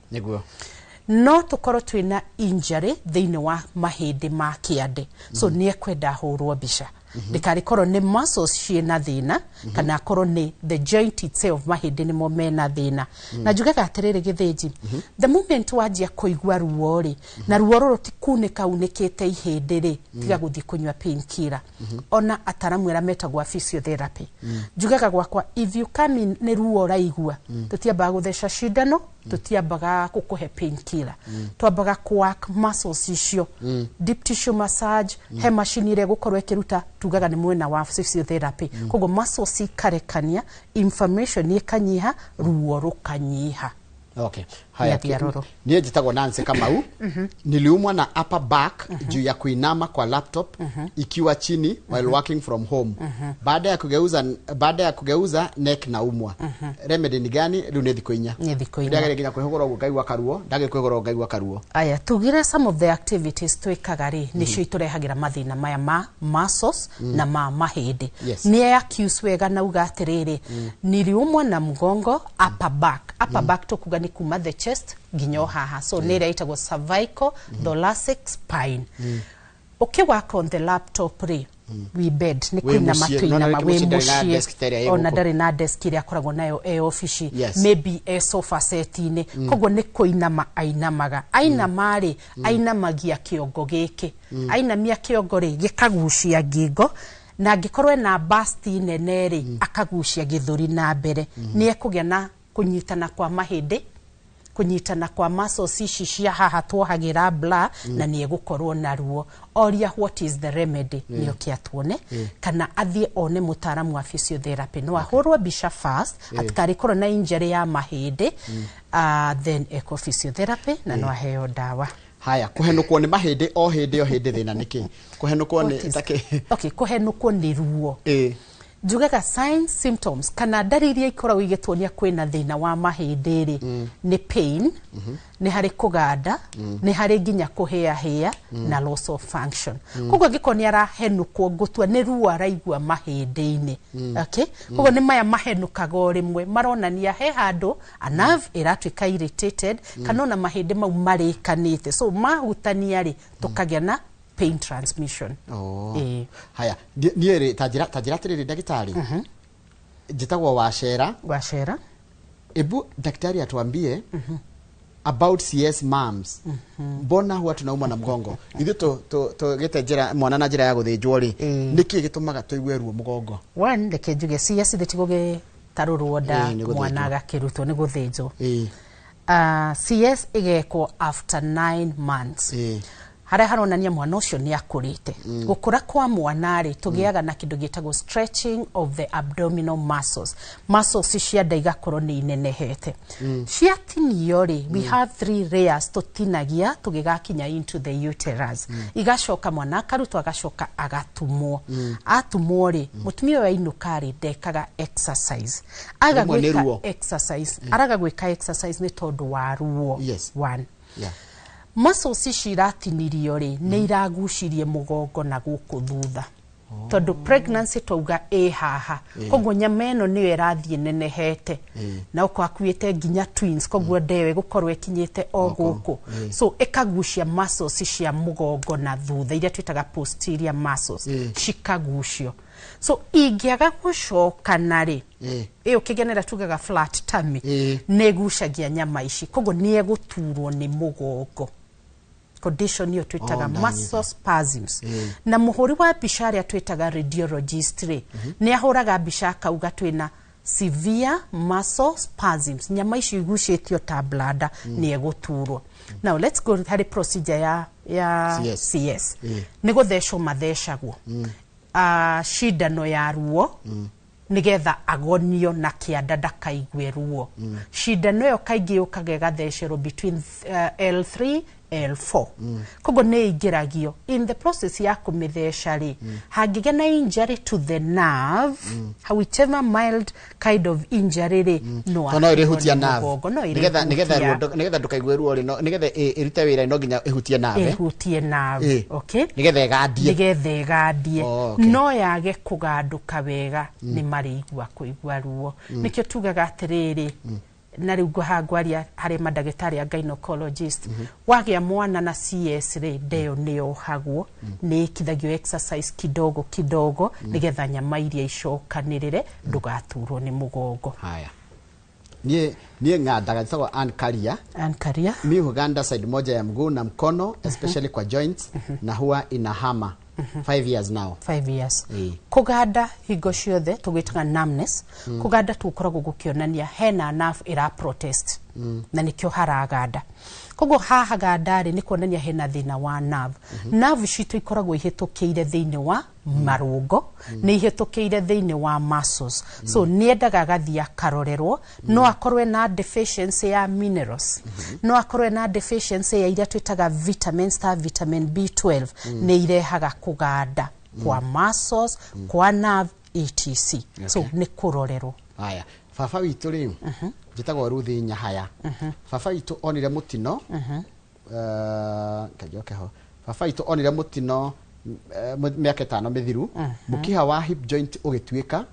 No tũkorwo twĩna injury thĩinĩ wa mahĩndĩ ma kĩande, so nĩ ekwenda ahũrwo mbica ndĩkarĩkorwo nĩ muscles ciĩna thĩna kana akorwo nĩ the joint itself, mahĩndĩ nĩmo mena thĩna. Na njugaga atĩrĩrĩ, gĩthĩnji, the moment wanjia kũigua ruo rĩ, na ruo rũrũ ti kunĩka unĩkĩte ihĩndĩ rĩ, tiga gũthiĩ kũnyua painkiller. Ona ataramu arĩa metagwo a physiotherapy, njugaga gwakwa, if you come in nĩ ruo ũraigua, tũtiambaga gũtheca cindano, tũtiambaga gũkũhe painkiller, twambaga kũwork muscles icio, deep tissue massage, he macini ĩrĩa ĩgũkorwo ĩkĩruta, tugaga nĩ mwena wa physiotherapy. Koguo muscles ikarekania, inflammation ĩkanyiha, ruo rũkanyiha. Okay. Haya, Nĩ rũrũ. Niĩ njĩtagwo Nancy Kamau. Niliumwa na upper back juu ya kuinama kwa laptop ikiwa chini while working from home. Baada ya kugeuza neck naumwa. Remedy ni gani? Rĩu nĩ thikũ 4. Nĩ thikũ 4. Ndageria nginya kwĩhũgũra ũguo ngaigua karuo, ndageria kwĩhũgũra ũguo ngaigua karuo. Aya, tugire some of the activities twĩkaga rĩ, nĩcio itũrehagĩra mathĩna maya ma muscles na ma mahĩndĩ. Nĩ accuse wega na uga atĩrĩrĩ, niliumwa na mgongo, upper back. Upper back tũkuga nĩ kuma the chest nginya o haha, so nĩ ĩrĩa ĩtagwo cervical thoracic spine. Ũkĩ on the laptop rĩ, we bed nĩ Wĩ kũinama mũciĩ, tũinama. no, Wĩ rĩngĩ mũciĩ ndarĩ na mũciĩ, desk ta ĩrĩa ĩ ona gũkũ. Ndarĩ na desk ĩrĩa akoragwo nayo e obici, maybe e sofa set-inĩ, koguo nĩ kũinama ainamaga. Ainama rĩ, ainamagia kĩongo gĩkĩ. Ainamia kĩongo rĩ, gĩkagucia ngingo, na angĩkorwo ena basti nene rĩ, akagucia gĩthũri na mbere, nĩ ekũgĩa na kũnyitana kwa mahĩndĩ, kũnyitana kwa muscles ici cia haha tuohagĩra bla, na nĩ egũkorwo na ruo. Oria what is the remedy, nĩ oke atuone kana athiĩ one mũtaaramu wa physiotherapy. No ahũrwo mbica first atikarĩkorwo na injury ya mahĩndĩ, then eko physiotherapy na no aheo ndawa. Haya, kũhenũkwo nĩ mahĩndĩ o hĩndĩ o hĩndĩ, thĩna nĩ kĩ? Kũhenũkwo What nĩ takĩ? Okay, kũhenũkwo nĩ ruo. Njugaga signs, symptoms kana ndariri iria ikoragwo igĩtuonia kwĩna thĩna wa mahĩndĩ rĩ, nĩ pain, nĩ harĩ kũganda, nĩ harĩ nginya kũhĩahĩa na loss of function. Koguo angĩkorwo nĩ arahenũkwo, ngũtua nĩ ruo araigua mahĩndĩ-inĩ, okay? Koguo nĩ maya mahenũkaga o rĩmwe, maronania he handũ a nerve ĩratuĩka irritated kana ona mahĩndĩ mau marĩkanĩte, so mahutania rĩ, tũkagĩa na pain transmission. Oh. Ĩĩ. Haya, niĩ rĩ, ta njĩra atĩrĩrĩ ndagĩtarĩ, njĩtagwo Wacera. Wacera. Ebu daktari atuambie about CS moms, mbona huwa tunauma na mgongo? Ithuĩ tũgĩte njĩra mwana na njĩra ya gũthĩnjwo rĩ, nĩkĩ gĩtũmaga tũigue ruo mũgongo? One, reke njuge CS thĩ ti gũgĩtarũrwo nda Ĩĩ, nĩ gũthĩnjwo. mwana agakĩrutwo, nĩ gũthĩnjwo. CS ĩgekwo after 9 months, harĩa haronania mwana ũcio nĩ akũrĩte. Gũkũra kwa mwana rĩ, tũgĩaga na kĩndũ gĩtagwo stretching of the abdominal muscles. Muscles cia nda igakorwo nĩ inenehete. Ciatinio rĩ, we have three layers tũtinagia tũgĩgakinya into the uterus. Igacoka mwana akarutwo, agacoka agatumwo. Atumwo rĩ, mũtumia ũyũ ainũka rĩ, ndekaga exercise, aga Rĩmwe nĩ gwĩka ruo. exercise, araga gwĩka exercise nĩ tondũ wa ruo. One, muscles ici iratinirio rĩ, nĩ iragucirie mũgongo na gũkũ thutha, tondũ pregnancy twauga ĩ haha, koguo nyama ĩno nĩyo ĩrathiĩ nenehete na ũkorwo akuĩte nginya twins, koguo nda ĩyo ĩgũkorwo ĩkinyĩte o gũkũ, so ĩkagucia muscles cia mũgongo na thutha iria twĩtaga posterior muscles, cikagucio. So ingĩaga gũcokana rĩ, ĩyo kĩgenera tugaga flat tummy, nĩ ĩgucagia nyama ici, koguo nĩ egũturwo nĩ mũgongo. Condition ĩyo twĩtaga Oh, ndanyita. muscle spasms. Na mũhũri wa mbica arĩa twĩtaga radiologist rĩ, nĩ ahũraga mbica akauga twĩna severe muscle spasms, nyama icio igucĩtio ta blada, nĩ egũturwo. Now let's go harĩ procedure ya CS. CS. Nĩ gũthecwo mathecagwo, cindano ya ruo. Nigetha agonio na kĩanda ndakaigue ruo. Cindano ĩyo kaingĩ yũkaga ĩgathecerwo between L3 L4. Koguo nĩ ĩingĩragio. In the process ya kũmĩtheca rĩ, hangĩgĩa na injury to the nerve, whichever mild kind of injury rĩ, no To no ĩrĩhutia aturwo nĩ nerve. mũgongo, no Nĩgetha ĩrĩhutia. nĩgetha ndũkaigue ruo rĩ, nĩgetha ĩrute wĩra no nginya ĩhutie nerve, eh? Ĩhutie nerve. Okay. Nĩgetha ĩgandie. Nĩgetha ĩgandie. Oh, okay. No yage kũgandũka wega, nĩ marĩigua kũigua ruo. Nĩkĩo tugaga atĩrĩrĩ, na rĩu ngũhaha ngwaria harĩ mandagĩtarĩ a gynecologist, wagĩa mwana na CS rĩ, nda ĩyo nĩ yohagwo, nĩ ĩkithagio exercise kidogo kidogo, nĩgetha nyama iria icokanĩrĩre, ndũgaturwo nĩ mũgongo. Haya, niĩ ng'andaga, njĩtagwo Ann Karia. Ann Karia. Mi huganda side moja ya mguu na mkono, especially kwa joints, na huwa inahama 5 years now. 5 years. Ĩĩ. Kũganda hingo ciothe tũgwĩtaga numbness. Kũganda tũkoragwo gũkĩonania hena nerve ĩra protest, na nĩkĩo haraganda. Koguo haha ganda rĩ, nĩ kuonania hena thĩna wa nerve. Nerve citũ ikoragwo ihĩtũkĩire thĩinĩ wa marũngo, nĩ ihĩtũkĩire thĩinĩ wa muscles, so nĩ endaga agathiĩ akarorerwo. No akorwo na deficiency ya minerals, no akorwo na deficiency ya iria twĩtaga vitamins ta vitamin B12, nĩ irehaga kũganda kwa muscles, kwa nerve, etc. So nĩ kũrorerwo. Haya, baba witũ rĩ, njĩtagwo Ruthi Nyahaya. Baba witũ onire mũtino, kanjoke ho, baba witũ onire mũtino mĩaka 5 mĩthiru, mũkiha wa hip joint ũgĩtuĩka.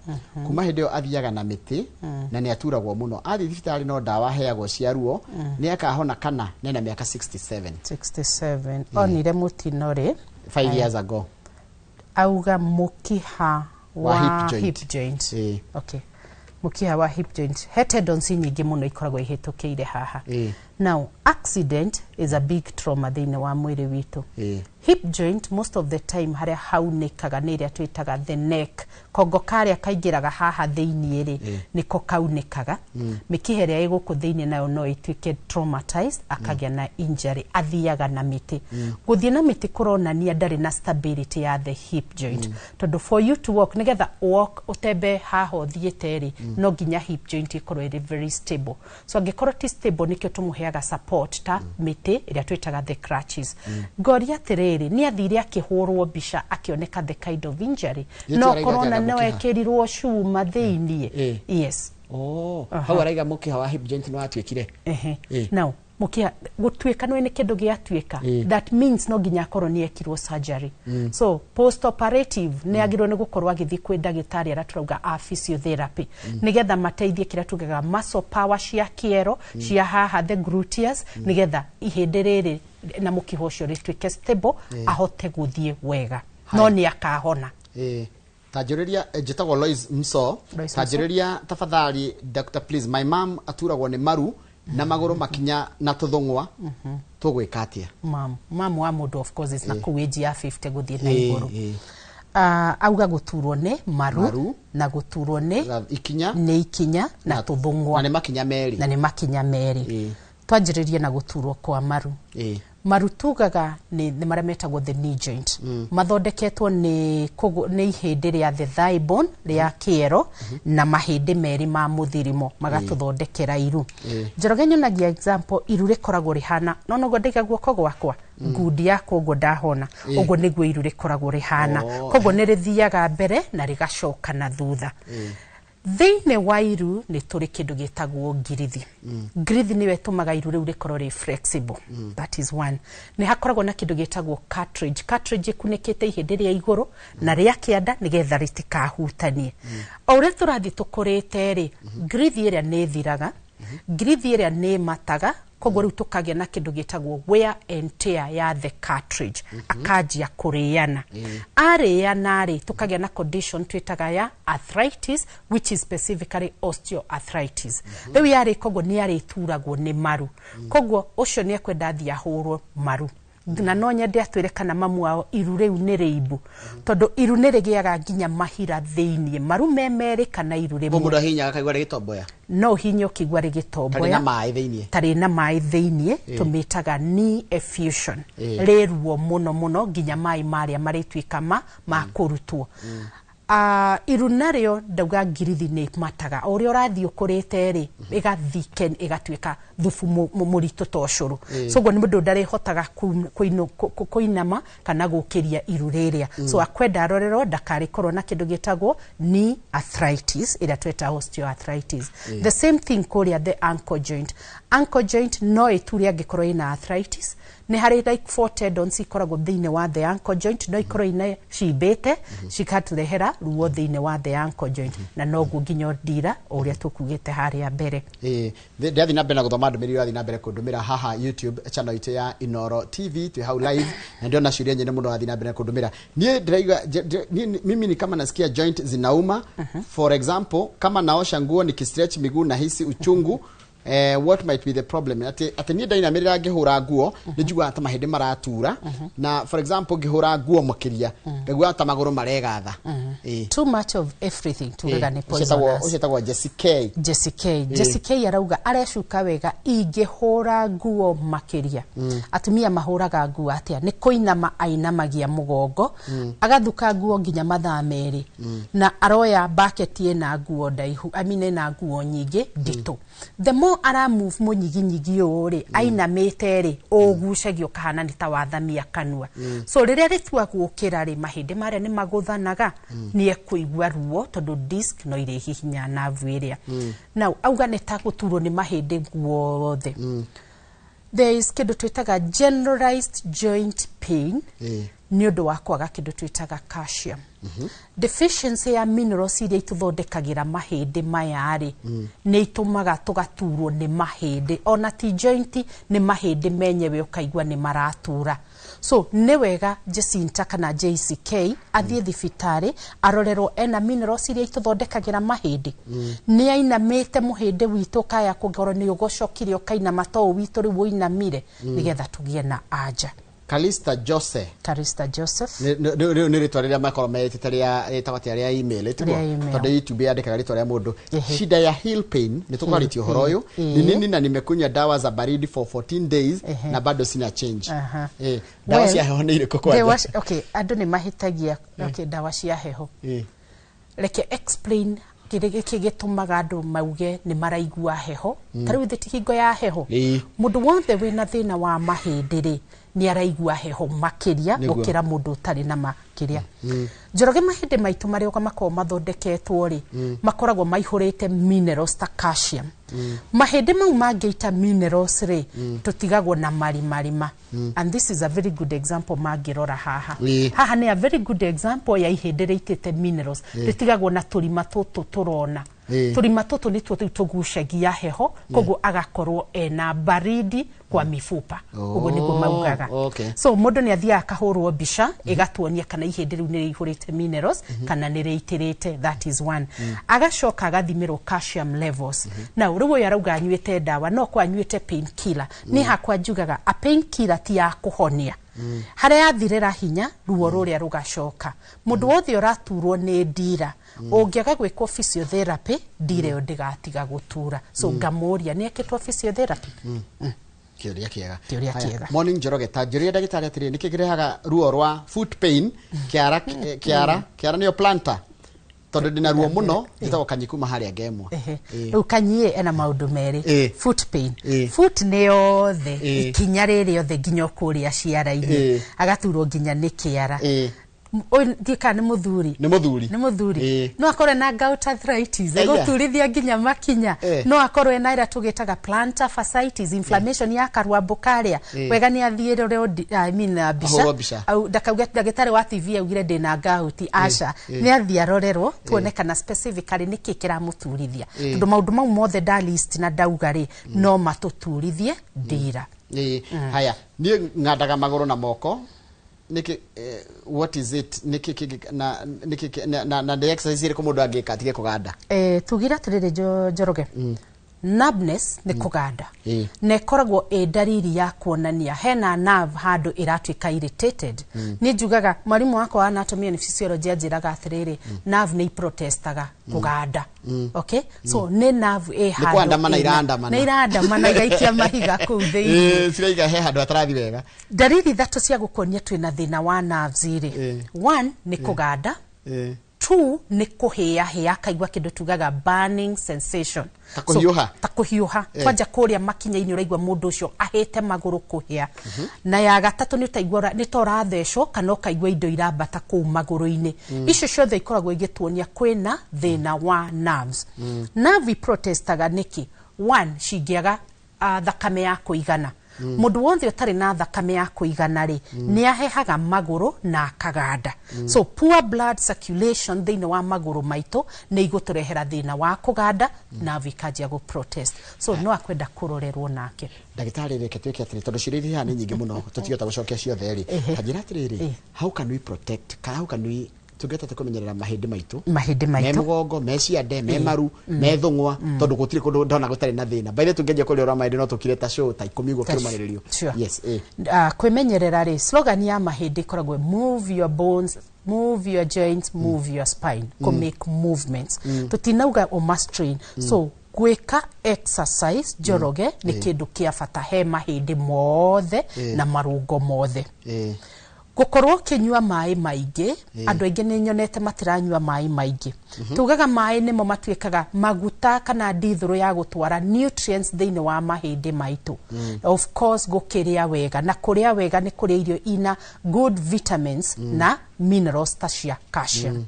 Kuma hĩndĩ ĩyo athiaga na mĩtĩ na nĩ aturagwo mũno. Athiĩ thibitarĩ no ndawa aheagwo cia ruo. Nĩ akahona kana nena mĩaka 67? 67, onire mũtino rĩ? 5 years ago. Auga mũkiha wa wa hip joint. Hip joint. Ĩĩ. Okay, mũkiha wa hip joint he tendons nyingĩ mũno ikoragwo ihĩtũkĩire haha. Now accident is a big trauma thĩinĩ wa mwĩrĩ witũ. Hip joint, most of the time harĩa haunĩkaga nĩ ĩrĩa twĩtaga the neck, kongo karĩa kaingĩraga haha thĩiniĩ rĩ, nĩko kaunĩkaga. Mĩkiha ĩrĩa ĩ gũkũ thĩiniĩ nayo no ĩtuĩke traumatized, akagĩa na injury, athiaga na mĩtĩ. Gũthiĩ na mĩtĩ kũronania ndarĩ na stability ya the hip joint, tondũ for you to walk, nĩgetha walk ũtembe haha ũthiĩte rĩ, no nginya hip joint ĩkorwo ĩrĩ very stable. So angĩkorwo ti stable, nĩkĩo tũmũheaga support ta mĩtĩ ĩrĩa twĩtaga the crutches. Ngoria atĩrĩrĩ, nĩ athire akĩhũrwo mbica akĩoneka the kind of injury? Gĩtĩ No araiga korwo na atĩ no mũkiha. ekĩrirwo cuma thĩiniĩ. Yes. Oh, hau araiga mũkiha wa hip joint nĩ watuĩkire. Now mũkiha gũtuĩka nĩ kĩndũ gĩatuĩka, that means no nginya akorwo nĩ ekirwo surgery. So post operative nĩ agĩrĩirwo nĩ gũkorwo agĩthiĩ kwĩ ndagĩtarĩ arĩa tũrauga a physiotherapy, nĩgetha mateithie kĩrĩa tugaga muscle power cia kĩero cia haha, the gluteus, nĩgetha ihĩndĩ rĩrĩ na mũkiha ũcio rĩtuĩke stable, ahote gũthiĩ wega. No nĩ akahona. Ĩĩ. Tanjũrĩria, njĩtagwo Lois Mso. Lois Mso. Tanjũrĩria tafadhali doctor please, my mom aturagwo nĩ maru na magũrũ, makinya na tũthũng'wa, tũgwĩka atĩa? Mam wa mũndũ of course is na kũu age ya 50 gũthiĩ na igũrũ. Auga gũturwo nĩ maru, Maru. na gũturwo nĩ ikinya. Nĩ ikinya na tũthũng'wa. Na nĩ makinya merĩ. Na nĩ makinya merĩ. Twanjĩrĩrie na gũturwo kwa maru. Maru tugaga nĩ marĩa metagwo the knee joint, mathondeketwo nĩ ihĩndĩ rĩa the thigh bone rĩa kĩero na mahĩndĩ merĩ ma mũthirimo magatũthondekera iru. Njoroge nyonagia example, iru rĩkoragwo rĩhana no noguo ndaiga guoko gwakwa ngundi yakwa ũguo ndahona, ũguo nĩguo iru rĩkoragwo rĩhana. Koguo nĩ rĩthiaga mbere na rĩgacoka na thutha. Thĩinĩ wa iru nĩ tũrĩ kĩndũ gĩtagwo ngirithi. Ngirithi nĩyo ĩtũmaga iru rĩu rĩkorwo rĩ flexible. That is one. Nĩ hakoragwo na kĩndũ gĩtagwo cartridge. Cartridge ĩkunĩkĩte ihĩndĩ rĩa igũrũ na rĩa kĩanda nĩgetha rĩtikahutanie. O ũrĩa tũrathiĩ tũkũrĩte rĩ, ngirithi ĩrĩa nĩ ĩthiraga, ngirithi ĩrĩa nĩ ĩmataga, koguo rĩu tũkagĩa na kĩndũ gĩtagwo wear and tear ya the cartridge. Akanjia kũrĩana, arĩana rĩ, tũkagĩa na condition twĩtaga ya arthritis, which is specifically osteoarthritis. Rĩu yarĩ koguo nĩ arĩturagwo nĩ maru, koguo ũcio nĩ ekwenda athiĩ ahũrwo maru. Na no nyende atwĩre kana mamu wao iru rĩu nĩ rĩimbu, tondũ iru nĩ rĩgĩaga nginya mahira thĩiniĩ, maru me merĩ kana iru Ũguo rĩmwe. Mũndũ ahihinyaga akaigua rĩgĩtomboya. No ũhinye ũkĩigua Tarĩ rĩgĩtomboya. Na maĩ thĩiniĩ. Tarĩ na maĩ thĩiniĩ, tũmĩtaga knee effusion. Rĩ ruo mũno mũno nginya maĩ marĩa marĩtuĩka ma kũrutwo. Iru narĩo ndauga ngirithi nĩ mataga o ũrĩa ũrathiĩ ũkũrĩte rĩ, ĩgathiken ĩgatuĩka thubu mũritũ ta ũcũrũ. So ũguo nĩ mũndũ ndarĩhotaga kũinama kana gũkĩria iru rĩrĩa. So akwenda arorerwo ndakarĩkorwo na kĩndũ gĩtagwo knee arthritis ĩrĩa tweta osteoarthritis. The same thing kũrĩa the ankle joint. Ankle joint no ĩture angĩkorwo ĩna arthritis. Nĩ harĩ like four tendons ikoragwo thĩinĩ wa the ankle joint, no ikorwo ina cimbĩte cikatũrehera ruo thĩinĩ wa the ankle joint, na noguo nginya ndira o ũrĩa tũkugĩte harĩa mbere. Ĩĩ, ndĩrathiĩ na mbere na gũthoma ndũmĩrĩri ũrathiĩ na mbere kũndũmĩra haha YouTube channel itũ ya Inoro TV, twĩ hau live, na ndĩrona ciũria nyingĩ mũno ũrathiĩ na mbere na kũndũmĩra. Niĩ ndĩraigua mimi ni kama nasikia joint zinauma. For example, kama naosha nguo, nikistretch miguu nahisi uchungu. What might be the problem? Atĩ niĩ ndainamĩrĩra ngĩhũra nguo nĩ njiguaga ta mahĩndĩ maratura, na for example ngĩhũra nguo makĩria ngaiguaga ta magũrũ maregatha. Ĩĩ. Too much of everything tugaga nĩ Ũcio etagwo- poisonous. Ũcio etagwo Jesse K. Jesse K. Jesse K arauga arecuka wega ingĩhũra nguo makĩria. Atumia mahũraga nguo atĩa? Nĩ kũinama ainamagia mũgongo, agathuka nguo nginya mathaa 2, na aroya bucket ĩna nguo ndaihu, I mean ĩna nguo nyingĩ nditũ. The more ara move mũnyiginyigi ũũ rĩ, ainamĩte rĩ, ũgucagia ũkahana nĩ ta wathamia kanua. So rĩrĩa rĩtua gũkĩra rĩ, mahĩndĩ marĩa nĩ magũthanaga, nĩ ekũigua ruo tondũ disc no irĩhihinya nerve ĩrĩa. Now auga nĩ ta gũturwo nĩ mahĩndĩ guothe. There is kĩndũ twĩtaga generalized joint pain nĩ ũndũ wa kwaga kĩndũ twĩtaga calcium. Deficiency ya minerals iria itũthondekagĩra mahĩndĩ maya rĩ, nĩ itũmaga tũgaturwo nĩ mahĩndĩ, ona ti joint, nĩ mahĩndĩ menyewe ũkaigua nĩ maratura. So nĩ wega Jacinta kana JCK athiĩ thibitarĩ arorerwo ena minerals iria itũthondekagĩra mahĩndĩ. Nĩ ainamĩte mũhĩndĩ witũ kaya kũngorwo nĩ ũgocokire ũkainama ta ũũ witũ rĩu ũinamire, nĩgetha tũgĩe na anja. Kalista Jose. Kalista Joseph. Nĩ rĩtwa rĩrĩa makorwo metĩte rĩa rĩtagwo atĩa, rĩa email ĩtiguo? Rĩa email. Tondũ YouTube yandĩkaga rĩtwa rĩa mũndũ. Shida ya heel pain, nĩ tũkwarĩtie ũhoro ũyũ, ni nini na nimekunywa dawa za baridi for 14 days na bado sina change. Dawa Well, cia heho nĩ irĩkũ kwanja? Okay, andũ nĩ mahĩtagia, okay, dawa cia heho. Reke explain kĩrĩa gĩkĩ gĩtũmaga andũ mauge nĩ maraigua heho. Ta rĩu ti hingo ya heho. Mũndũ wothe wĩna thĩna wa mahĩndĩ rĩ, nĩ araigua heho makĩria gũkĩra mũndũ ũtarĩ na makĩria. Njoroge, mahĩndĩ maitũ marĩa makoragwo mathondeketwo rĩ, makoragwo maihũrĩte minerals ta calcium. Mahĩndĩ mau mangĩita minerals rĩ, tũtigagwo na marimarima. And this is a very good example mangĩrora haha. Haha nĩ a very good example ya ihĩndĩ rĩitĩte minerals, rĩtigagwo na tũrima tũtũ tũrona. Tũrima tũtũ nĩtuo rĩu tũgucagia heho, koguo agakorwo ena baridi kwa mifupa. Ũguo nĩguo maugaga. So mũndũ nĩ athiaga akahũrwo mbica ĩgatuonia kana ihĩndĩ rĩu nĩ rĩihũrĩte minerals kana nĩ rĩitĩrĩte. That is one. Agacoka agathimĩrwo calcium levels. Now rĩu ũyũ arauga anyuĩte ndawa, no kwa anyuĩte pain killer. Niĩ hakwa njugaga a pain killer ti ya kũhonia. Harĩa yathirĩra hinya, ruo rũrĩa rũgacoka. Mũndũ wothe ũraturwo nĩ ndira, ũngĩaga gwĩkwo physiotherapy, ndira ĩyo ndĩgatiga gũtura. So ngamũria nĩ ekĩtwo physiotherapy? Kĩũria kĩega. Kĩũria Haya, kĩega. Morning Njoroge, ta njũria ndagĩtarĩ atĩrĩrĩ, nĩkĩ kĩrehaga ruo rwa foot pain kĩara, kĩara kĩara nĩyo plantar, tondũ ndĩna ruo mũno? Njĩtagwo Kanyi kuma harĩa Ngemwa. Rĩu Kanyie ena maũndũ merĩ. Foot pain, foot nĩ yothe, ikinya rĩrĩ yothe nginya kũrĩa ciara-inĩ, agaturwo nginya nĩ kĩara. Ũyũ ndiũĩ kana nĩ mũthuri. Nĩ mũthuri. Nĩ mũthuri. No akorwo na gout arthritis Aya. ĩgũturithia nginya makinya. No akorwo ena ĩrĩa tũgĩtaga plantar fasciitis, inflammation ya karwambũ karĩa. Wega nĩ athiĩ roreo, I mean, mbica. Ahũrwo mbica. Au ndakauge ndagĩtarĩ wa TV augire ndĩna gout, aca. Nĩ athiĩ arorerwo tuone kana specifically nĩkĩ kĩramũturithia, tondũ maũndũ mau mothe nda list na ndauga rĩ, no matũturithie ndira. Haya, niĩ ng'andaga magũrũ na moko nĩkĩ? What is it? Nĩkĩ na nĩkĩ na nĩ exercise ĩrĩkũ mũndũ angĩka atige kũganda? Tugire atĩrĩrĩ, Njoroge, numbness nĩ kũganda na ĩkoragwo ĩ ndariri ya kuonania hena nerve handũ ĩratuĩka irritated. Niĩ njugaga mwarimũ wakwa wa anatomy and physiology anjĩraga atĩrĩrĩ, nerve nĩ iprotestaga kũganda. Okay, so nĩ nerve ĩ handũ Kũandamana ĩna- iraandamana. Nĩ iraandamana igaikia mahiga kũu thĩinĩ. Ciraiga he handũ hatarathi wega. Ndariri ithatũ cia gũkuonia twĩna thĩna wa nerves rĩ, one nĩ kũganda. 2 nĩ kũhĩahĩa, akaigua kĩndũ tugaga burning sensation. Ta kũhiũha. Ta kũhiũha. Kwanja kũrĩa makinya-inĩ ũraigua mũndũ ũcio ahĩte magũrũ kũhĩa. Na ya gatatũ nĩ ũtaigua nĩ ta ũrathecwo kana ũkaigua indo irambata kũu magũrũ-inĩ. Icio ciothe ikoragwo igĩtuonia kwĩna thĩna wa nerves. Nerve protestaga nĩkĩ? 1, cingĩaga thakame ya kũigana. Mũndũ wothe ũtarĩ na thakame ya kũigana rĩ, nĩ ahehaga magũrũ na akaganda. So poor blood circulation thĩinĩ wa magũrũ maitũ nĩ igũtũrehera thĩna wa kũganda, nerve ikanjia gũ protest. So no akwenda kũrorerwo nake. Ndagĩtarĩ, reke twĩke atĩrĩ, tondũ ciũria iria nĩ nyingĩ mũno tũtingĩhota gũcokia ciothe rĩ, ta njĩra atĩrĩrĩ, how can we protect, kana how can we tũngĩhota atĩa kũmenyerera mahĩndĩ maitũ? Mahĩndĩ me maitũ. Mũgongo, me ciande, me maru, me thũng'wa, tondũ gũtirĩ kũndũ ndona gũtarĩ na thĩna. By the way, tũngĩanjia kũrĩa ũrĩa mahĩndĩ no tũkire ta show ta 10 ũguo kĩrũmanĩrĩrio. Yes, eh. Kwĩmenyerera rĩ, slogan ya mahĩndĩ ĩkoragwo move your bones, move your joints, move your spine, kũ make movements. Tũtinauga ũma strain. So gwĩka exercise, Njoroge, nĩ kĩndũ kĩa bata he mahĩndĩ mothe na marũngo mothe. Gũkorwo ũkĩnyua maĩ maingĩ, andũ aingĩ nĩ nyonete matiranyua maĩ maingĩ. Tugaga maĩ nĩmo matuĩkaga maguta kana ndithũrũ ya gũtwara nutrients thĩinĩ wa mahĩndĩ maitũ. Of course gũkĩrĩa wega, na kũrĩa wega nĩ kũrĩa irio ina good vitamins na minerals ta cia calcium.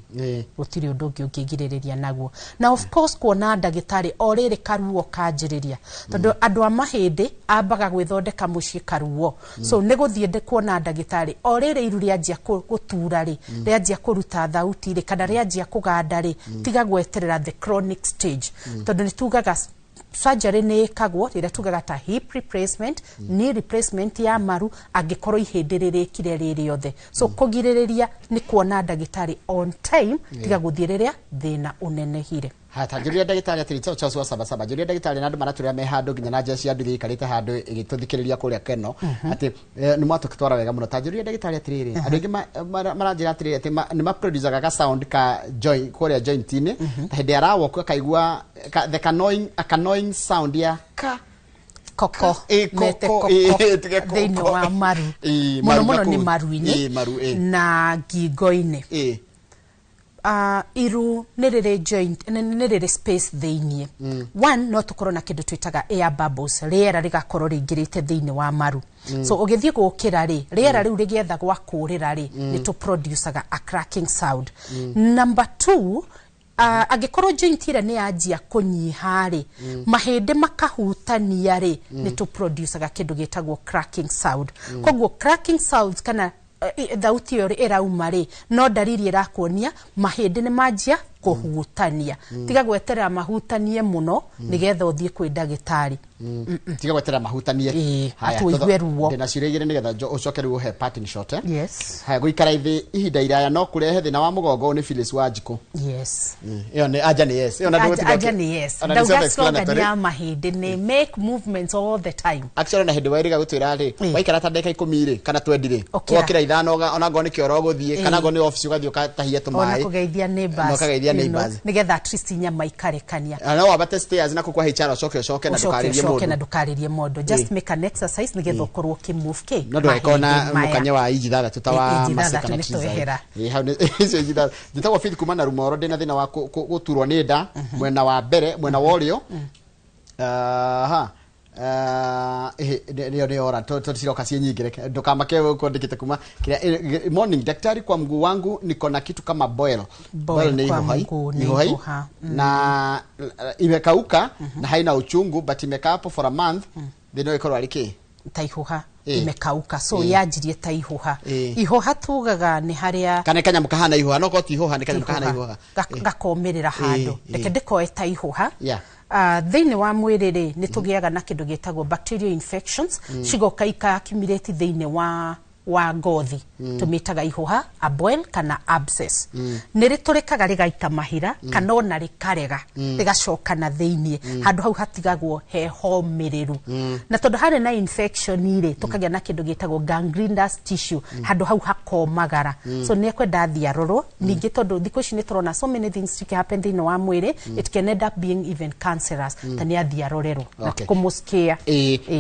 Gũtirĩ ũndũ ũngĩ ũngĩgirĩrĩria naguo. Na of course kuona ndagĩtarĩ o rĩrĩ karuo kanjĩrĩria, tondũ andũ a mahĩndĩ ambaga gwĩthondeka mũciĩ karuo. So nĩ gũthiĩ kuona ndagĩtarĩ o rĩrĩ iru rĩanjia gũtura rĩ, rĩanjia kũruta thauti rĩ, kana rĩanjia kũganda rĩ, tiga gweterera the chronic stage. Tondũ nĩ tugaga surgery nĩ ĩkagwo rĩrĩa tugaga ta hip replacement, knee replacement ya maru angĩkorwo ihĩndĩ rĩrĩkire rĩ rĩothe. So kũgirĩrĩria nĩ kuona ndagĩtarĩ on time, tiga gũthiĩ rĩrĩa thĩna ũnenehire. Haya, ta njũria ndagĩtarĩ atĩrĩ, Charles Charles wa Sabasaba, njũria ndagĩtarĩ na andũ maratũrĩa me handũ nginya na njĩra cia andũ iria ikarĩte handũ ĩgĩtũthikĩrĩria kũrĩa Keno, atĩ nĩ mwatũtwara wega mũno. Ta njũria ndagĩtarĩ atĩrĩrĩ, andũ aingĩ maranjĩra atĩrĩrĩ atĩ nĩ maproducaga ga sound ka joint kũrĩa joint-inĩ, ta hĩndĩ arawalk akaigua the canoeing, a canoeing sound ya ka koko. Mete koko tige koko. Thĩinĩ wa maru. Mũno Maru mũno nĩ nakũu. maru-inĩ Maru. Na ngingo-inĩ. Iru nĩ rĩrĩ joint, nĩ rĩrĩ space thĩiniĩ. One, no tũkorwo na kĩndũ twĩtaga air bubbles, rĩera rĩgakorwo rĩingĩrĩte thĩinĩ wa maru. So ũgĩthiĩ gũkĩra rĩ, rĩera rĩu rĩgĩetha gwa kũrĩra rĩ, nĩ tũ producaga a cracking sound. Number 2, angĩkorwo joint ĩrĩa nĩ yanjia kũnyiha rĩ, mahĩndĩ makahutania rĩ, nĩ tũ producaga kĩndũ gĩtagwo cracking sound. Koguo cracking sounds kana thauti ĩyo ĩrauma rĩ, no ndariri ĩrakuonia mahĩndĩ nĩ manjia kũhutania. Tiga gweterera mahutanie mũno nĩgetha ũthiĩ kwĩ ndagĩtarĩ. Tiga gweterera mahutanie. Haya, atĩ ũigue ruo. Ndĩna ciũria igĩrĩ nĩgetha ũcoke rĩu ũhe parting shot, eh? Yes. Haya, gũikara ithĩ ihinda iraya no kũrehe thĩna wa mũgongo, nĩ Phyllis Wanjikũ. Yes. Ĩyo nĩ anja nĩ yes. Ĩyo na ndũgũtinda Anja nĩ yes. Ona nĩ Ndauga slogan self-explanatory. ya mahĩndĩ nĩ make movements all the time. Actually, na hĩndĩ wairiga gũtwĩra rĩ, waikara ta ndagĩka 10 rĩ kana 20 rĩ, Ũkĩra. ũgokĩra 5, ona ngorwo nĩ kĩoro ũgũthiĩ kana ngorwo nĩ office ũgathiĩ ũkatahia Ona tũmaĩ. kũgeithia neighbors, Na ũkageithia neighbors. Nĩgetha at least nyama ikarekania. Na no wambate stairs na kũu kwa HR ũcoke ũcoke na Ũcoke ndũkarĩrie ũcoke na mũndũ. ndũkarĩrie mũndũ. Just make an exercise nĩgetha ũkorwo ũkĩmove kĩ No ndũgagĩkorwo na mahĩndĩ maya. mũkanye wa inji 6 ta wa Inji Mercy 6 kana nĩ Tizai. twehera. Hau icio inji 6. Njĩtagwo Faith kuma na Rumoro, ndĩna thĩna wa gũturwo nĩ nda mwena wa mbere, mwena wa ũrĩo. Aha. Nĩyo nĩ ora to ciroka ciĩ nyingĩ, reke ndũkamake kwandĩkĩte kuma kĩrĩa. Morning daktari, kwa mguu wangu niko na kitu kama boil. Boil nĩ kwa ihũha, mguu nĩ ihũha, ihũha. Na imekauka na haina uchungu, but imekaa hapo for a month. Thĩna ũyũ ĩkorwo arĩ kĩ? Ta ihũha imekauka, so yanjirie ta ihũha. Ihũha tugaga nĩ harĩa Kana kanyamũ kahana ihũha, no korwo ti ihũha, nĩ kanyamũ kahana ihũha. Gakomĩrĩra handũ. Reke ndĩkoe ta ihũha. Thĩinĩ wa mwĩrĩ rĩ, nĩ tũgĩaga na kĩndũ gĩtagwo bacterial infections, cigoka ika accumulate thĩinĩ wa ngothi, tũmĩtaga ihũha, a boil kana abscess. Nĩ rĩtũrĩkaga rĩgaita mahira kana ona rĩkarega rĩgacoka na thĩiniĩ. Handũ hau hatigagwo he homĩrĩru, na tondũ harĩ na infection rĩ, tũkagĩa na kĩndũ gĩtagwo gangrenous tissue, handũ hau hakomagara. So nĩ ekwenda athiĩ arorwo ningĩ, tondũ thikũ ici nĩ tũrona so many things can happen thĩinĩ wa mwĩrĩ. It can end up being even cancerous. Ta nĩ athiĩ arorerwo na kũmũscare.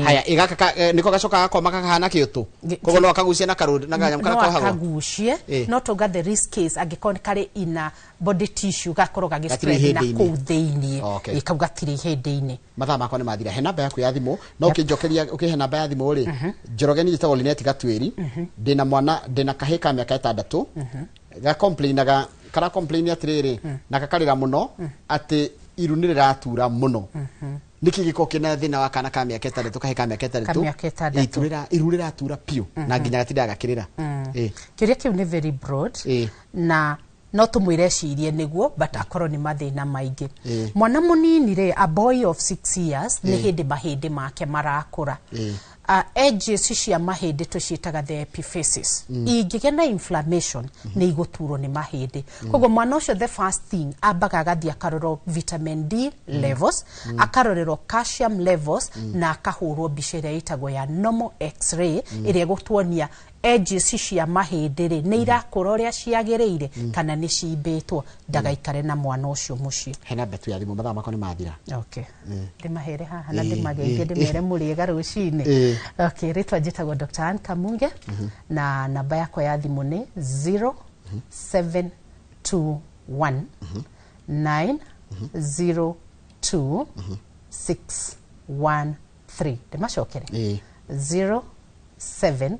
Haya, gaka nĩko gacoka gakoma kakahana kĩũtũ, koguo no akagucia na karũ na kanyamũ No No Kohagwo. Akagucie. No tauga the risk case angĩkorwo nĩ karĩ ina body tissue, gakorwo Gatirĩ gagĩspread na ihĩndĩ-inĩ. kũu thĩiniĩ. Kau gatirĩ ihĩndĩ-inĩ. Mathaa makwa nĩ mathira. He namba yaku ya thimũ no ũkĩnjokeria, ũkĩhe namba ya thimũ rĩ. Njoroge, niĩ njĩtagwo Linet Gatuĩri, ndĩna mwana, ndĩna kahĩ ka mĩaka 6, gacomplainaga, kara complain atĩrĩrĩ na gakarĩra mũno atĩ iru nĩ rĩratura mũno. Nĩkĩ gĩkorwo kĩna thĩna wa kana ka mĩaka 6, kahĩ ka mĩaka 6? Ka mĩaka 6. Iru rĩratura piũ na nginya gatindaga gakĩrĩra. Kĩũria kĩu nĩ very broad na no tũmwĩre ecirie nĩguo, but akorwo nĩ mathĩna maingĩ. Mwana mũnini rĩ, a boy of 6 years, nĩ hĩndĩ mahĩndĩ make marakũra. Edges cia mahĩndĩ tũciĩtaga the epiphysis. Ingĩgĩa na inflammation, nĩ igũturwo nĩ mahĩndĩ. Koguo mwana ũcio, the first thing ambaga agathiĩ akarorwo vitamin D levels, akarorerwo calcium levels, na akahũrwo mbica ĩrĩa ĩtagwo ya normal X-ray, ĩrĩa ĩgũtuonia edges cia mahĩndĩ rĩ nĩ irakũra ũrĩa ciagĩrĩire kana nĩ cimbĩtwo. Ndagaikare na mwana ũcio mũciĩ. He namba tu ya thimũ, mathaa makwa nĩ mathira. Okay, ndĩmahere haha na ndĩmageithie, ndĩmere mũrĩega rũcinĩ. Okay, rĩtwa njĩtagwo Dr. Ann Kamunge na namba yakwa ya thimũ nĩ 0721 902 613. Ndĩmacokere? 0721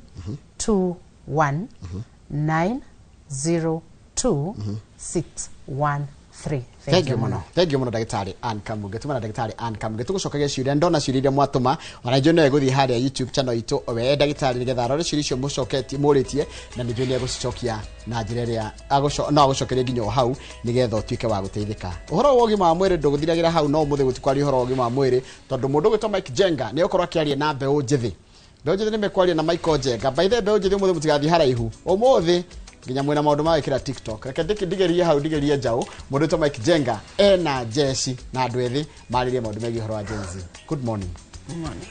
902 613. Thank you muno, thank you muno, Ndagĩtarĩ Ann Kamunge. Tuma na Ndagĩtarĩ Ann Kamunge tũgũcokagia ciũria. Ndona ciũria iria mwatũma, ona njũĩ no ĩgũthiĩ harĩa YouTube channel itũ we ndagĩtarĩ nĩgetha arore ciũria icio mũcoketie, mũrĩtie, na nĩ njũĩ nĩ egũcicokia na njĩra ĩrĩa no agũcokerie nginya o hau nĩgetha ũtuĩke wa gũteithĩka. Ũhoro wa ũgima wa mwĩrĩ ndũgũthiragĩra hau, no ũmũthĩ gũtikwaria ũhoro wa ũgima wa mwĩrĩ tondũ mũndũ ũgwĩtwo Mike Jenga nĩ egũkorwo akĩaria na mbeũ njĩthĩ. Mbeũ njĩthĩ nĩ mekwaria na Michael Jenga. By the way, mbeũ njĩthĩ, ũmũthĩ mũtigathiĩ haraihu, ũmũthĩ nginya mwĩna maũndũ ma gwĩkĩra TikTok. Reke ndigerie hau, ndigerie njaũ. Mũndũ wĩtwo Mike Jenga ena jeci na andũ ethĩ marĩrie maũndũ megiĩ ũhoro wa Gen Z. Good morning. Good morning.